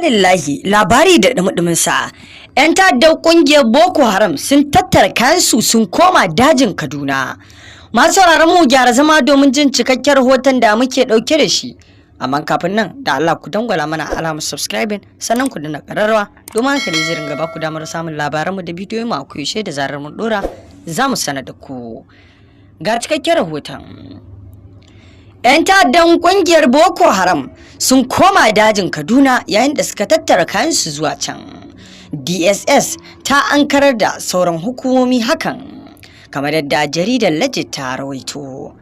Lillahi, labari da dumudumin sa. 'Yan ta'addar kungiyar Boko Haram sun tattara kayansu sun koma dajin Kaduna. Masu sauraron mu, gyara zama domin jin cikakken rahoton da muke dauke da shi. Amma kafin nan, da Allah ku dangwala mana alamar subscribing, sannan ku danna kararrawa, domin haka ne zai ringa ba ku damar samun labaranmu da bidiyoyin mu a koyaushe. Da zarar mun dora, za mu sanar da ku. Ga cikakken rahoton. 'Yan ta'addan kungiyar Boko Haram sun koma dajin Kaduna yayin da suka tattara kayansu zuwa can. DSS ta ankarar da sauran hukumomi hakan, kamar yadda jaridar Legit ta rawaito.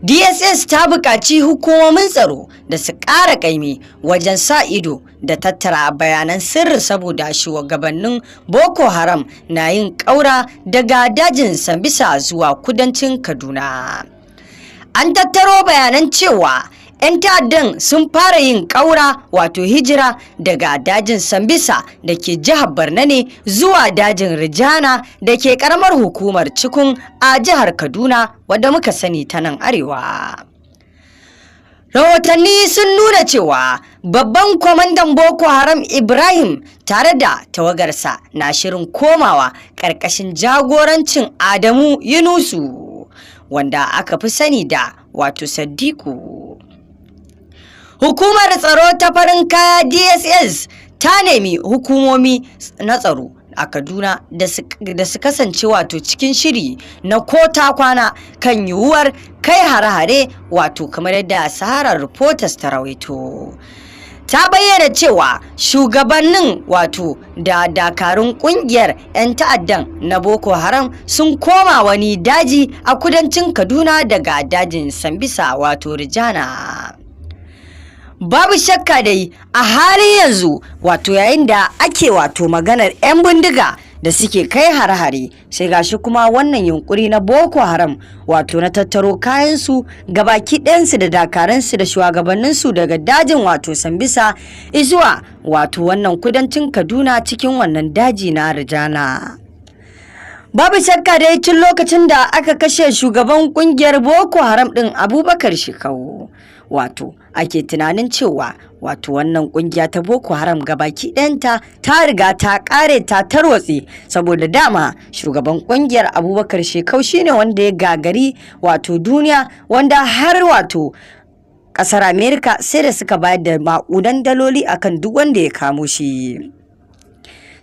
DSS ta buƙaci hukumomin tsaro da su ƙara ƙaimi wajen sa ido da tattara bayanan sirri, saboda shugabannin Boko Haram na yin ƙaura daga dajin Sambisa zuwa kudancin Kaduna. An tattaro bayanan cewa 'yan ta'addan sun fara yin ƙaura, wato hijira, daga dajin Sambisa da ke jihar Borno ne zuwa dajin Rijana da ke ƙaramar hukumar Cikun a jihar Kaduna, wadda muka sani ta nan arewa. Rahotanni sun nuna cewa babban kwamandan Boko Haram Ibrahim tare da tawagarsa na shirin komawa ƙarƙashin jagorancin Adamu Yunusu, wanda aka fi sani da wato Sadiku. Hukumar tsaro ta farin kaya DSS ta nemi hukumomi na tsaro a Kaduna da su kasance wato cikin shiri na ko ta kwana kan yiwuwar kai hare-hare, wato kamar yadda Sahara Reporters ta rawaito. Ta bayyana cewa shugabannin wato da dakarun kungiyar 'yan ta'addan na Boko Haram sun koma wani daji a kudancin Kaduna daga dajin Sambisa, wato Rijana. Babu shakka dai, a halin yanzu, wato yayin da ake wato maganar 'yan bindiga da suke kai hare-hare, sai gashi kuma wannan yunkuri na Boko Haram, wato na tattaro kayansu gabaki ɗayansu da dakaransu da shugabanninsu daga dajin wato Sambisa zuwa wato wannan kudancin Kaduna, cikin wannan daji na Rijana. Babu shakka dai, tun lokacin da aka kashe shugaban kungiyar Boko Haram ɗin Abubakar Shekau, wato ake tunanin cewa wato wannan kungiya ta Boko Haram gabaki ɗayanta ta riga ta ƙare, ta tarwatse, saboda dama shugaban kungiyar Abubakar Shekau shine wanda ya gagari wato duniya, wanda har wato ƙasar Amerika sai da suka bayar da maƙudan daloli akan duk wanda ya kamo shi.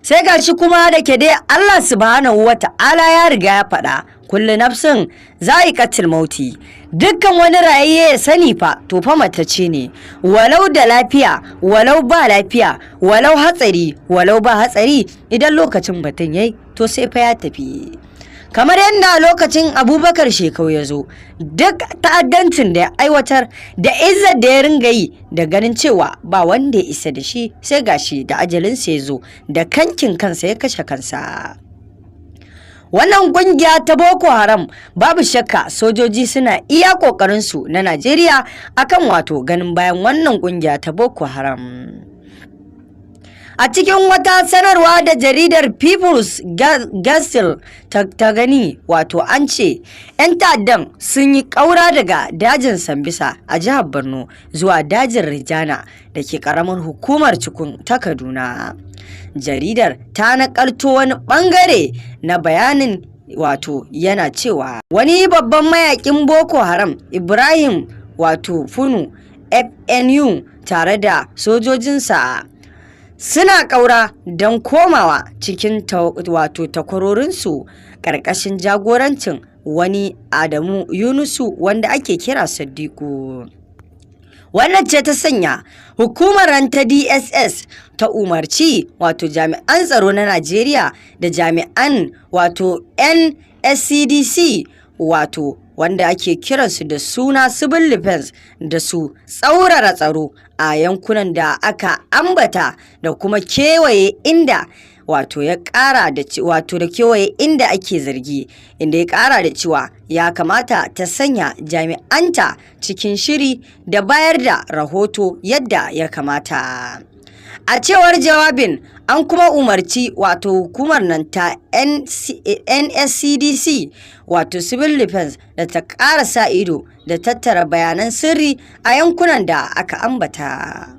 Sai gashi kuma da ke dai Allah Subhanahu wa Ta'ala ya riga ya faɗa, "Kullu nafsin za'iqatul mauti", dukkan wani rayayye ya sani fa to fa matacce ne, walau da lafiya, walau ba lafiya, walau hatsari, walau ba hatsari, idan lokacin batun yayi to sai fa ya tafi. Kamar yadda lokacin Abubakar Shekau ya zo, duk ta'addancin da ya aiwatar da izzar da ya ringa yi da ganin cewa ba wanda ya isa da shi, sai gashi da ajalinsa ya zo, da kankin kansa ya kashe kansa. Wannan kungiya ta Boko Haram, babu shakka sojoji suna iya kokarinsu na Najeriya akan wato ganin bayan wannan kungiya ta Boko Haram. A cikin wata sanarwa da jaridar People's Gazette ta gani, wato an ce 'yan ta'addan sun yi ƙaura daga dajin Sambisa a jihar Borno zuwa dajin Rijana da ke ƙaramar hukumar Cikun ta Kaduna. Jaridar ta nakalto wani ɓangare na bayanin, wato yana cewa wani babban mayakin Boko Haram Ibrahim wato Funu FNU tare da sojojinsa suna ƙaura don komawa cikin wato takwarorinsu ƙarƙashin jagorancin wani Adamu Yunusu wanda ake kira Sadiku. Wannan ce ta sanya hukumar ta DSS ta umarci wato jami'an tsaro na Najeriya da jami'an wato NSCDC, wato wanda ake kiransu da suna Civil Defense, da su tsaurara tsaro a yankunan da aka ambata da kuma kewaye inda wato ya kara da wato da kewaye inda ake zargi, inda ya kara da cewa ya kamata ta sanya jami'anta cikin shiri da bayar da rahoto yadda ya kamata. A cewar jawabin, an kuma umarci wato hukumar nan ta NSCDC, wato Civil Defense, da ta ƙara sa ido da tattara bayanan sirri a yankunan da aka ambata.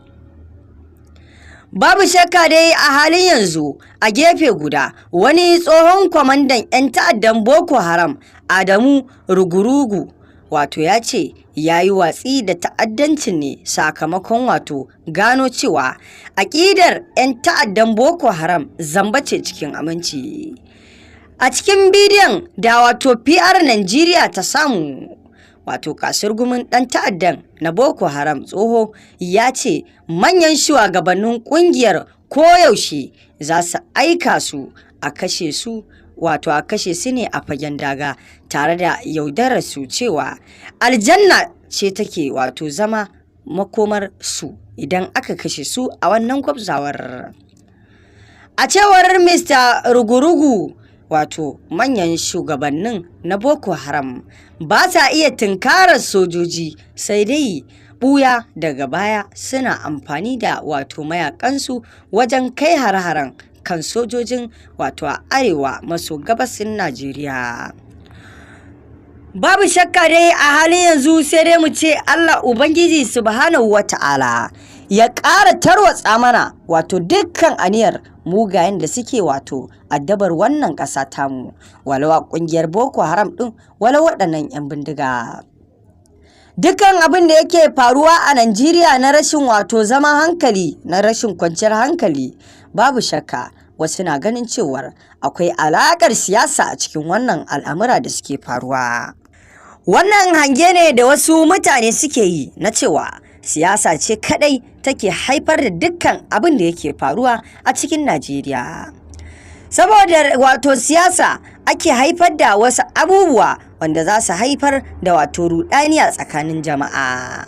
Babu shakka dai a halin yanzu, a gefe guda, wani tsohon kwamandan 'yan ta'addan Boko Haram, Adamu Rugurugu, wato ya ce ya yi watsi da ta'addancin ne sakamakon wato gano cewa aƙidar 'yan ta'addan Boko Haram zamba ce cikin aminci. A cikin bidiyon da wato PR Nigeria ta samu, wato kasurgumin ɗan ta'addan na Boko Haram tsoho ya ce manyan shugabannin ƙungiyar koyaushe za su aika su a kashe su, wato a kashe su ne a fagen daga, tare da yaudarar su cewa aljanna ce take wato zama makomar su idan aka kashe su a wannan gwabzawar. A cewar Mr. Rugurugu, wato manyan shugabannin na Boko Haram ba sa iya tunkarar sojoji, sai dai buya daga baya suna amfani da wato mayakansu wajen kai hare-haren kan sojojin wato a arewa maso gabasin Najeriya. Babu shakka dai a halin yanzu sai dai mu ce Allah Ubangiji Subhanahu wa Ta'ala ya ƙara tarwatsa mana wato dukkan aniyar mugayen da suke wato addabar wannan ƙasa tamu, walau a ƙungiyar Boko Haram ɗin, walau waɗannan 'yan bindiga. Dukkan abin da yake faruwa a Najeriya na rashin wato zaman hankali, na rashin kwanciyar hankali, babu shakka wasu na ganin cewar akwai alaƙar siyasa a cikin wannan al'amura da suke faruwa. Wannan hange ne da wasu mutane suke yi na cewa siyasa ce kadai take haifar da dukkan abin da yake faruwa a cikin Najeriya. Saboda wato siyasa ake haifar da wasu abubuwa wanda za su haifar da wato rudani a tsakanin jama'a.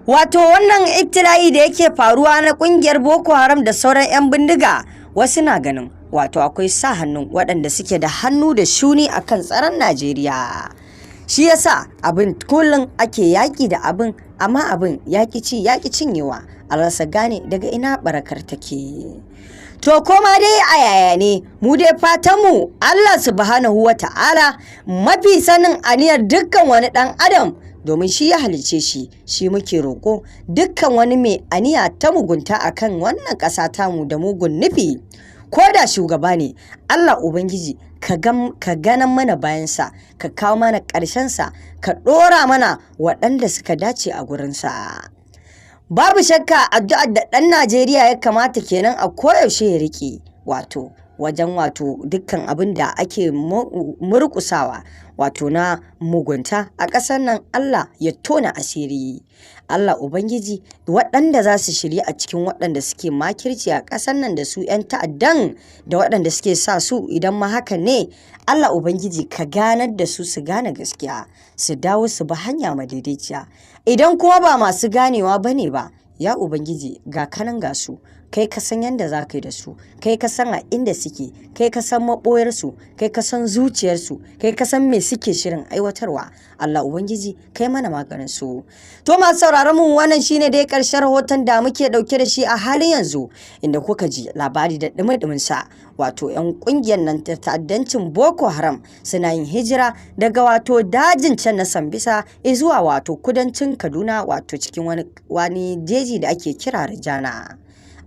Wato wannan ibtila'i da yake faruwa na kungiyar Boko Haram da sauran 'yan bindiga, wasu na ganin wato akwai sa hannun waɗanda suke da hannu da shuni akan tsaron Najeriya. Shi yasa abin kullum ake yaƙi da abin, amma abin yaƙi ci yaƙi cinyewa, a rasa gane daga ina barakar take. To koma dai a yaya ne, mu dai fatanmu Allah Subhanahu wa Ta'ala, mafi sanin aniyar dukkan wani ɗan adam, domin shi ya halicce shi, shi muke roƙo, dukkan wani mai aniya ta mugunta akan wannan ƙasa tamu da mugun nufi, ko da shugaba ne, Allah Ubangiji ka ganan mana bayansa, ka kawo mana ƙarshensa, ka ɗora mana waɗanda suka dace a gurinsa. Babu shakka addu'ar da ɗan Najeriya ya kamata kenan a koyaushe ya riƙe wato wajen wato dukkan abin da ake murƙusawa wato na mugunta a ƙasar nan, Allah ya tona asiri. Allah Ubangiji, waɗanda za su shirya a cikin waɗanda suke makirci a ƙasar nan da su 'yan ta'addan da waɗanda suke sa su, idan ma hakan ne, Allah Ubangiji ka ganar da su, su gane gaskiya, su dawo su bi hanya madaidaiciya. Idan kuma ba masu ganewa ba ne ba, ya Ubangiji, ga kanan ga su, kai ka san yadda za ka yi da su, kai ka san a inda suke, kai ka san maɓoyarsu, kai ka san zuciyarsu, kai ka san me suke shirin aiwatarwa. Allah Ubangiji, kai mana maganin su. To masu sauraron mu, wannan shine dai ƙarshen rahoton da muke ɗauke da shi a halin yanzu, inda kuka ji labari da ɗumi sa, wato 'yan ƙungiyar nan ta ta'addancin Boko Haram suna yin hijira daga wato dajin can na Sambisa zuwa wato kudancin Kaduna, wato cikin wani jeji da ake kira Rijana.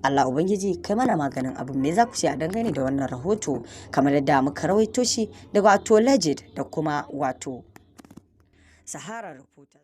Allah Ubangiji, kai mana maganin abin. Me za ku ce a dangane da wannan rahoto kamar yadda muka rawaito shi daga wato Legit da kuma wato Sahara Reporter?